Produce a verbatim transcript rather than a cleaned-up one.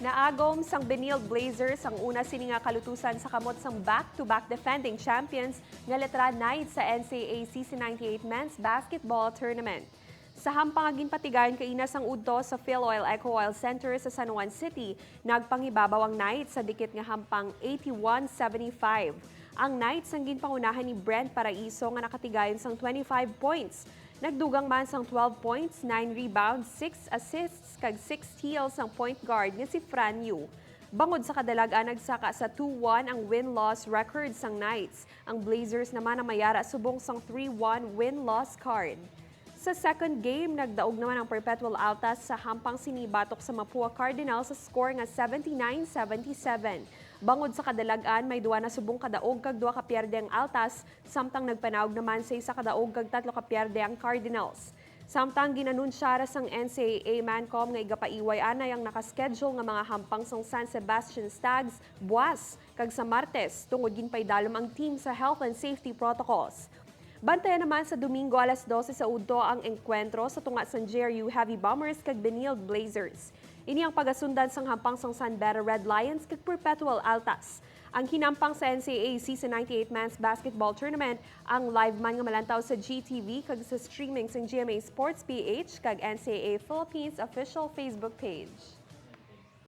Naagom sang Benilde Blazers ang una sini nga kalutusan sa kamot sang back-to-back defending champions nga Letra Knights sa N C A A Season ninety-eight Men's Basketball Tournament. Sa hampang nga ginpatigayon kaina sang udto sa Phil Oil Eco Oil Center sa San Juan City, nagpangibabaw ang Knights sa dikit nga hampang eighty-one seventy-five. Ang Knights ang ginpangunahan ni Brent Paraiso nga nakatigayon sang twenty-five points. Nagdugang man sang twelve points, nine rebounds, six assists, kag six steals ang point guard nga si Fran Yu. Bangod sa kadalag-an, nagsaka sa two one ang win-loss record sang Knights. Ang Blazers naman ang may ara subong sang three one win-loss card. Sa second game, nagdaog naman ang Perpetual Altas sa hampang sini batok sa Mapua Cardinals sa score nga seventy-nine seventy-seven. Bangod sa kadalag-an, may duha na subong ka daog kag duha ka pierde ang Altas, samtang nagpanaog naman sa isa ka daog kag tatlo ka pierde ang Cardinals. Samtang gin-anunsyara sang N C A A Mancom nga igapaiway anay ang nakaschedule nga mga hampang sang San Sebastian Stags buas kag sa Martes, tungod ginpaidalom ang team sa health and safety protocols. Bantayan naman sa Domingo alas dose sa udto ang engkwentro sa tunga sang J R U Heavy Bombers kag Benilde Blazers. Ini ang pagasundan sang hampang sang San Beda Red Lions kag Perpetual Altas. Ang hinampang sa N C A A Season ninety-eight Men's Basketball Tournament ang live man nga malantaw sa G T V kag sa streaming sang G M A Sports P H kag N C A A Philippines official Facebook page.